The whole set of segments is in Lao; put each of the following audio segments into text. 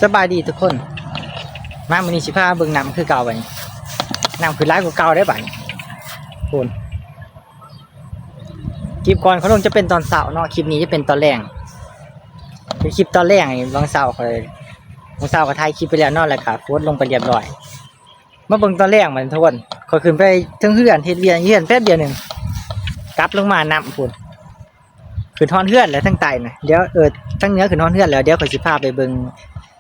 ສະບາຍດີທຸກຄົນ ມາມື້ນີ້ຊິພາເບິ່ງນ້ຳຄືເກົ່າບັດນີ້ ນ້ຳຂຶ້ນຫຼາຍກວ່າເກົ່າເດ້ບັດນີ້. ພຸ້ນ ຄລິບກ່ອນເຂົາລົງຈະເປັນຕອນເຊົ້າເນາະ ຄລິບນີ້ຈະເປັນຕອນແລງ ເປັນຄລິບຕອນແລງນີ້. ຫວ່າງເຊົ້າຂ້ອຍ ຫວ່າງເຊົ້າກໍຖ່າຍຄລິບໄປແລ້ວເນາະ ແລ້ວກໍໂພສລົງໄປລຽບຮ້ອຍ. ມາເບິ່ງຕອນແລງບັດນີ້ທຸກຄົນ ຂ້ອຍຂຶ້ນໄປເທິງເຮືອນ ເຮັດວຽກຢູ່ເຮືອນແປັບດຽວໜຶ່ງ ກັບລົງມານ້ຳພຸ້ນ ຂຶ້ນຮອດເຮືອນແລ້ວທາງໃຕ້ນະ. ດຽວ ເອີ ທາງເໜືອຂຶ້ນຮອດເຮືອນແລ້ວ ດຽວຂ້ອຍຊິພາໄປເບິ່ງ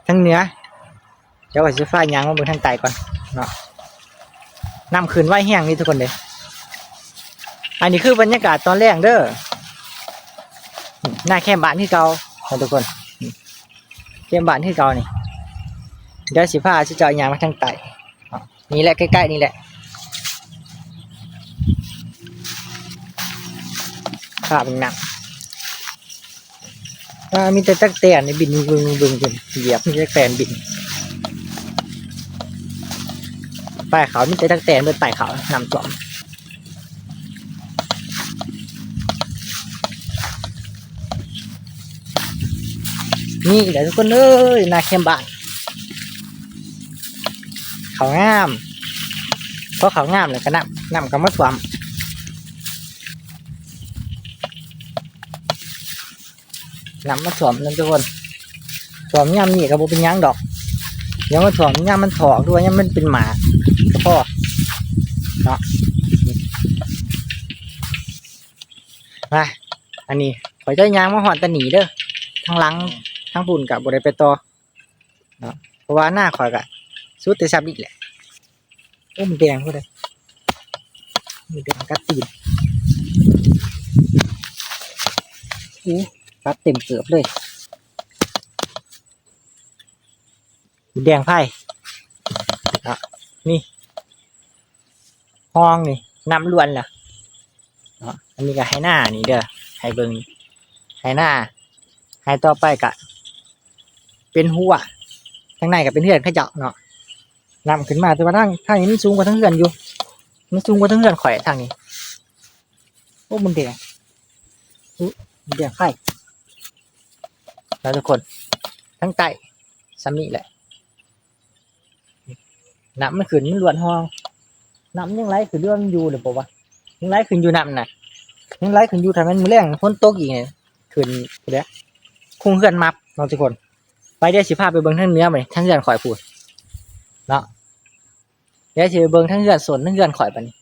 ທາງເໜືອ ດຽວຂ້ອຍຊິພາຍ່າງມາເບິ່ງທາງໃຕ້ກ່ອນເນາະ. ນ້ຳຂຶ້ນໄວແຮງນີ້ທຸກຄົນເດ້. ອັນນີ້ຄືບັນຍາກາດຕອນແລງເດີ ໜ້າແຄມບ້ານຄືເກົ່າເນາະທຸກຄົນ ແຄມບ້ານຄືເກົ່ານີ້. ດຽວຊິພາເຈົ້າຍ່າງມາທາງໃຕ້ ນີ້ແຫຼະ ໃກ້ໆນີ້ແຫຼະ ພາເບິ່ງນ້ຳ. ອ່າ ມີແຕ່ຕັກແຕນນີ້ບິນວຶ່ງໆ ຢຽບ ມີແຕ່ຕັກແຕນບິນ ປ້າຍເຂົາ ມີແຕ່ຕັກແຕນເບິດ ປ້າຍເຂົາ ນ້ຳຖ້ວມ. ນີ້ແຫຼະທຸກຄົນເອີຍ ໜ້າແຄມບ້ານ ເຂົ້າງາມ ພໍເຂົ້າງາມແລ້ວກໍນ້ຳ ນ້ຳກໍມາຖ້ວມ ນ້ຳມາຖ້ວມນັ້ນທຸກຄົນ. ຖ້ວມຍາມນີ້ກໍບໍ່ເປັນຫຍັງດອກ ຢ່າມາຖ້ວມຍາມມັນຖອກ ຫຼືວ່າຍາມມັນເປັນໝາກກໍພໍເນາະ. ມາ ອັນນີ້ຂ້ອຍຈະຍ່າງມາຮອດຕານີ້ເດີ ທາງຫຼັງ ທາງພຸ້ນກໍບໍ່ໄດ້ໄປຕໍ່ເນາະ ເພາະວ່າໜ້າຂ້ອຍກໍສຸດແຕ່ຊ່ຳນີ້ແຫຼະ. ໂອ້ ມັນແດງພຸ້ນເດ້ ມັນແດງກັດຕີນ ໂອ້ ກັດເຕັມເກີບເລີຍ ແດງໄພເນາະ. ນີ້ຮ່ອງນີ້ນ້ຳລ້ວນລະເນາະ. ອັນນີ້ກໍໄຮ່ນານີ້ເດີ ໃຫ້ເບິ່ງໄຮ່ນາ ໄຮ່ຕໍ່ໄປກະເປັນຮົ້ວ ທາງໃນກໍເປັນເຮືອນເຂົາເຈົ້າເນາະ. ນ້ຳຂຶ້ນມາ ແຕ່ວ່າທາງ ທາງນີ້ມັນສູງກວ່າທາງເຮືອນຢູ່ ມັນສູງກວ່າທາງເຮືອນຂ້ອຍທາງນີ້. ໂອ້ ມັນແດງ ອຸ ມັນແດງໄຄລະທຸກຄົນ ທາງໃຕ້ຊ່ຳນີ້ແຫຼະ. ນ້ຳມັນຂຶ້ນ ມັນລ້ວນຮ່ອງ ນ້ຳຍັງໄຫຼຂຶ້ນ ຫຼືວ່າມັນຢູ່ແລ້ວບໍ່ວະ? ຍັງໄຫຼຂຶ້ນຢູ່ ນ້ຳນະ ຍັງໄຫຼຂຶ້ນຢູ່. ຖ້າແມ່ນມື້ແລງຝົນຕົກອີກນີ້ ຂຶ້ນພຸ້ນແຫຼະ ໂຄງເຮືອນມັບເນາະທຸກຄົນ. ໄປ ດຽວຊິພາໄປເບິ່ງທາງເໜືອບັດນີ້ ທາງເຮືອນຂ້ອຍພຸ້ນເນາະ. ດຽວຊິໄປເບິ່ງທາງເຮືອນ ໂຊນທາງເຮືອນຂ້ອຍບັດນີ້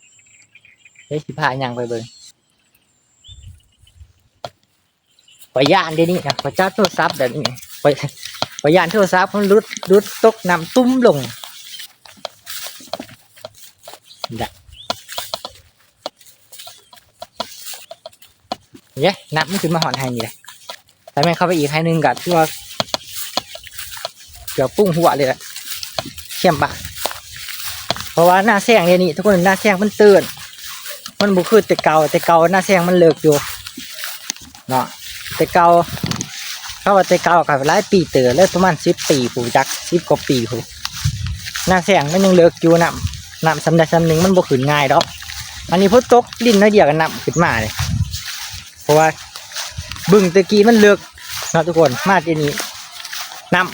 ດຽວຊິພາຍ່າງໄປເບິ່ງ. ຂ້ອຍຢ້ານເດນີ້ນະ ຂ້ອຍຈັບໂທລະສັບແບບນີ້ ຂ້ອຍ ຂ້ອຍຢ້ານໂທລະສັບມັນຫຼຸດ ຫຼຸດຕົກນ້ຳຕຸ້ມລົງ. ເດ້ ນ້ຳມັນຂຶ້ນມາຮອດໄຮ່ນີ້ແຫຼະ. ຖ້າແມ່ນເຂົ້າໄປອີກໄຮ່ໜຶ່ງກໍຖືວ່າເກືອບປຸ້ງຫົວເລີຍແຫຼະ ແຄມບ້ານ. ເພາະວ່າໜ້າແຊງດຽວນີ້ທຸກຄົນ ໜ້າແຊງມັນຕື້ນ ມັນບໍ່ຄືແຕ່ເກົ່າ. ແຕ່ເກົ່າໜ້າແຊງມັນເລິກຢູ່ເນາະ ແຕ່ເກົ່າ ເຂົາວ່າແຕ່ເກົ່າກໍຫຼາຍປີເຕີບແລ້ວ ປະມານສິບປີພຸ້ນຈັກ ສິບກວ່າປີພຸ້ນ. ໜ້າແຊງມັນຍັງເລິກຢູ່ ນ້ຳ ນ້ຳຊ່ຳໃດຊ່ຳໜຶ່ງ ມັນບໍ່ຂຶ້ນງ່າຍດອກ. ອັນນີ້ຝົນຕົກລິນໜ້ອຍດຽວກໍນ້ຳຂຶ້ນມາເດ້ ເພາະວ່າບຶງແຕ່ກີ້ມັນເລິກເນາະທຸກຄົນ ມາທີ່ນີ້ນ້ຳ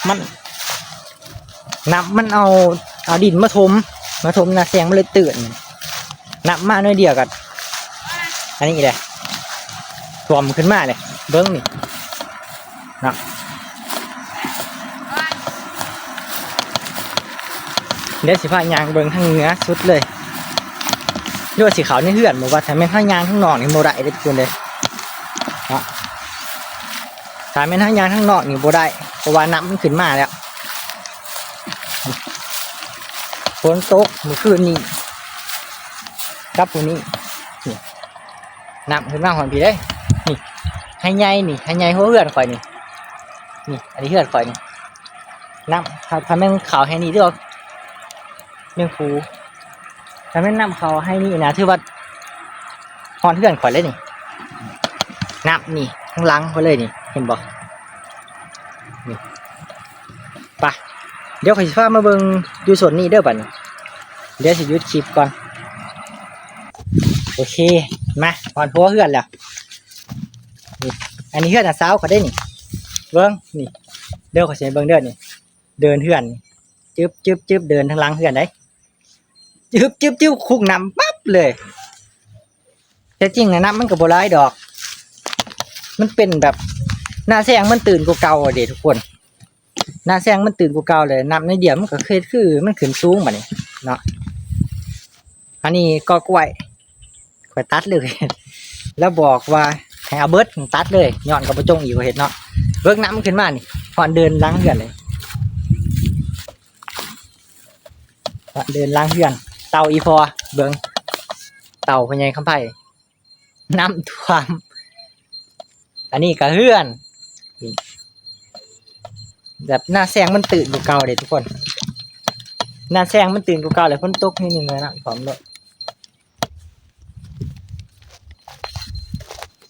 ມັນ ນ້ຳມັນເອົາ ເອົາດິນມາຖົມ ມາຖົມໜ້າແຊງ ມັນເລີຍຕື້ນ. ນ້ຳມາໜ້ອຍດຽວກໍອັນນີ້ແຫຼະ ຖ້ວມຂຶ້ນມາເລີຍ ເບິ່ງນີ້ເນາະ. ດຽວຊິພາຍ່າງເບິ່ງທາງເໜືອສຸດເລີຍ ຫຼືວ່າຊິເຂົ້າໃນເຮືອນບໍ່ວະ? ຖ້າແມ່ນເຮົາຍ່າງທາງນອກນີ້ບໍ່ໄດ້ເດ້ທຸກຄົນເດ້ເນາະ. ຖ້າແມ່ນເຮົາຍ່າງທາງນອກນີ້ບໍ່ໄດ້ ເພາະວ່ານ້ຳມັນຂຶ້ນມາແລ້ວ. ຝົນຕົກມື້ຄືນນີ້ກັບມື້ນີ້ ນີ້ ນ້ຳຂຶ້ນມາຮອດພີ້ເດ້. ນີ້ ໄຮ່ໃຫຍ່ນີ້ ໄຮ່ໃຫຍ່ຫົວເຮືອນຂ້ອຍນີ້ ນີ້ ອັນນີ້ເຮືອນຂ້ອຍນີ້. ນ້ຳ ຖ້າ ຖ້າແມ່ນເຂົ້າໄຮ່ນີ້ ຖືວ່າແມ່ນພູ ຖ້າແມ່ນນ້ຳເຂົ້າໄຮ່ນີ້ນະ ຖືວ່າຮອດເຮືອນຂ້ອຍເລີຍນີ້. ນ້ຳນີ້ ທາງຫຼັງຂ້ອຍເລີຍນີ້ ເຫັນບໍ່? ນີ້ ໄປ ດຽວຂ້ອຍຊິພາມາເບິ່ງຢູ່ໂຊນນີ້ເດີບັດນີ້. ດຽວຊິຢຸດຄລິບກ່ອນ. ໂອເຄ ມາຮອດຫົວເຮືອນແລ້ວ. ນີ້ ອັນນີ້ເຮືອນນ້າສາວຂ້ອຍເດ້ນີ້ ເບິ່ງນີ້ ເດີ ຂ້ອຍຊິໃຫ້ເບິ່ງເດີນີ້ ເດີນເຮືອນ ຈຶບໆໆ ເດີນທາງຫຼັງເຮືອນໄດ໋ ຈຶບໆໆ ຄຸກນ້ຳປັບເລີຍ. ແທ້ຈິງນະ ນ້ຳມັນກໍບໍ່ຫຼາຍດອກ ມັນເປັນແບບ ໜ້າແຊງມັນຕື້ນກວ່າເກົ່າເດ້ທຸກຄົນ. ໜ້າແຊງມັນຕື້ນກວ່າເກົ່າເລີຍ ນ້ຳໜ້ອຍດຽວມັນກໍເຮັດຄືມັນຂຶ້ນສູງບາດນີ້ເນາະ. ອັນນີ້ກໍກ້ວຍ ຂ້ອຍຕັດເລີຍ ລາວບອກວ່າໃຫ້ເອົາເບິດ ຕັດເລີຍ ຍ້ອນກໍບໍ່ຈົ່ງອີກ ຂ້ອຍເຮັດເນາະ. ເບິ່ງນ້ຳມັນຂຶ້ນມານີ້ ຮອດເດີນຫຼັງເຮືອນເລີຍ ຮອດເດີນຫຼັງເຮືອນ. ເຕົາອີ່ພໍ່ ເບິ່ງ ເຕົາພໍ່ໃຫຍ່ຄຳໄພ ນ້ຳຖ້ວມ. ອັນນີ້ກໍເຮືອນ ແບບໜ້າແຊງມັນຕື້ນກວ່າເກົ່າເດ້ທຸກຄົນ ໜ້າແຊງມັນຕື້ນກວ່າເກົ່າ ແລ້ວຝົນຕົກນິດໜຶ່ງແລ້ວນ້ຳຖ້ວມໂລດ.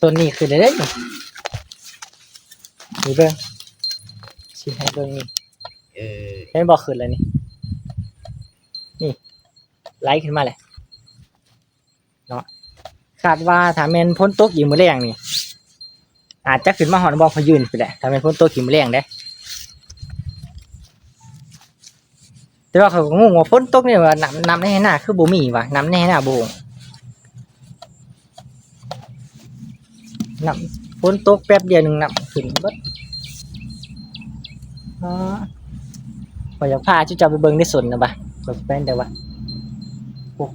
ຕົ້ນນີ້ຂຶ້ນໄດ້ເດ້ນີ້ ນີ້ເບິ່ງ ຊິໃຫ້ເບິ່ງນີ້ ເອີ ເຫັນບໍ່ ຂຶ້ນແລ້ວນີ້ ນີ້ ໄຫຼຂຶ້ນມາແລ້ວ ເນາະ. ຄາດວ່າຖ້າແມ່ນຝົນຕົກອີກມື້ແລງນີ້ ອາດຈະຂຶ້ນມາຮອດບ່ອນພະຢືນພຸ້ນແຫຼະ ຖ້າແມ່ນຝົນຕົກອີກມື້ແລງເດ້. ແຕ່ວ່າຂ້ອຍກໍງົງວ່າຝົນຕົກນີ້ວ່ານ້ຳ ນ້ຳໃນໄຮ່ນາຄືບໍ່ມີວະ ນ້ຳໃນໄຮ່ນາບໍ່ຫົງ ນ້ຳ ຝົນຕົກແປັບດຽວໜຶ່ງນ້ຳຂຶ້ນເບິດ. ອໍ ຂ້ອຍຢາກພາເຈົ້າໄປເບິ່ງໃນສົນນະບະ ຂ້ອຍໄປແຕ່ວ່າ ໂອ້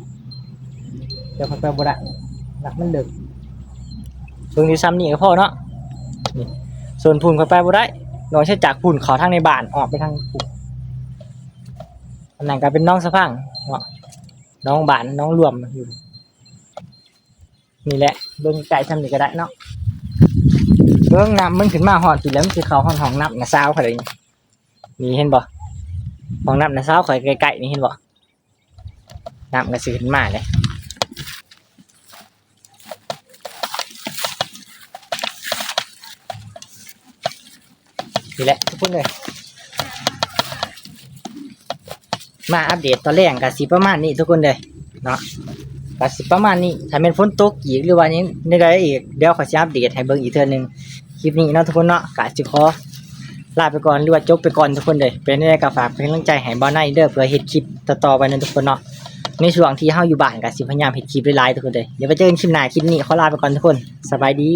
ດຽວຂ້ອຍໄປບໍ່ໄດ້ ນ້ຳມັນເລິກ. ເບິ່ງຢູ່ຊ່ຳນີ້ກໍພໍເນາະ ນີ້ ສ່ວນພຸ້ນຂ້ອຍໄປບໍ່ໄດ້ ນອກເສຍຈາກພຸ້ນເຂົ້າທາງໃນບ້ານ ອອກໄປທາງພຸ້ນ. ອັນນັ້ນກໍເປັນໜອງສະພັງເນາະ ໜອງບ້ານ ໜອງລວມຢູ່. ນີ້ແຫຼະ ເບິ່ງໃກ້ຊ່ຳນີ້ກໍໄດ້ເນາະ. ເບິ່ງນ້ຳມັນຂຶ້ນມາຮອດພີ້ແລ້ວ ມັນຊິເຂົ້າຮອດຫ້ອງນ້ຳນ້າສາວຂ້ອຍເລີຍ. ນີ້ເຫັນບໍ່ ຫ້ອງນ້ຳນ້າສາວຂ້ອຍໃກ້ໆນີ້ ເຫັນບໍ່ ນ້ຳກໍຊິຂຶ້ນມາເດ້. ນີ້ແຫຼະທຸກຄົນເອີຍ ມາອັບເດດຕອນແລງກໍຊິປະມານນີ້ທຸກຄົນເອີຍເນາະ ກໍຊິປະມານນີ້. ຖ້າແມ່ນຝົນຕົກອີກ ຫຼືວ່າຫຍັງໃດໆອີກ ດຽວຂ້ອຍຊິອັບເດດໃຫ້ເບິ່ງອີກເທື່ອໜຶ່ງ. ຄລິບນີ້ເນາະທຸກຄົນເນາະ ກໍຊິຂໍລາໄປກ່ອນ ຫຼືວ່າຈົບໄປກ່ອນທຸກຄົນເດີ. ເປັນແນວໃດກໍຝາກເປັນກຳລັງໃຈໃຫ້ບ່າວໄນເດີ ເພື່ອເຮັດຄລິບຕໍ່ໆໄປນຳທຸກຄົນເນາະ. ໃນຊ່ວງທີ່ເຮົາຢູ່ບ້ານກໍຊິພະຍາຍາມເຮັດຄລິບຫຼາຍໆທຸກຄົນເດີ. ດຽວໄປເຈີກັນຄລິບໜ້າ. ຄລິບນີ້ຂໍລາໄປກ່ອນທຸກຄົນ ສະບາຍດີ.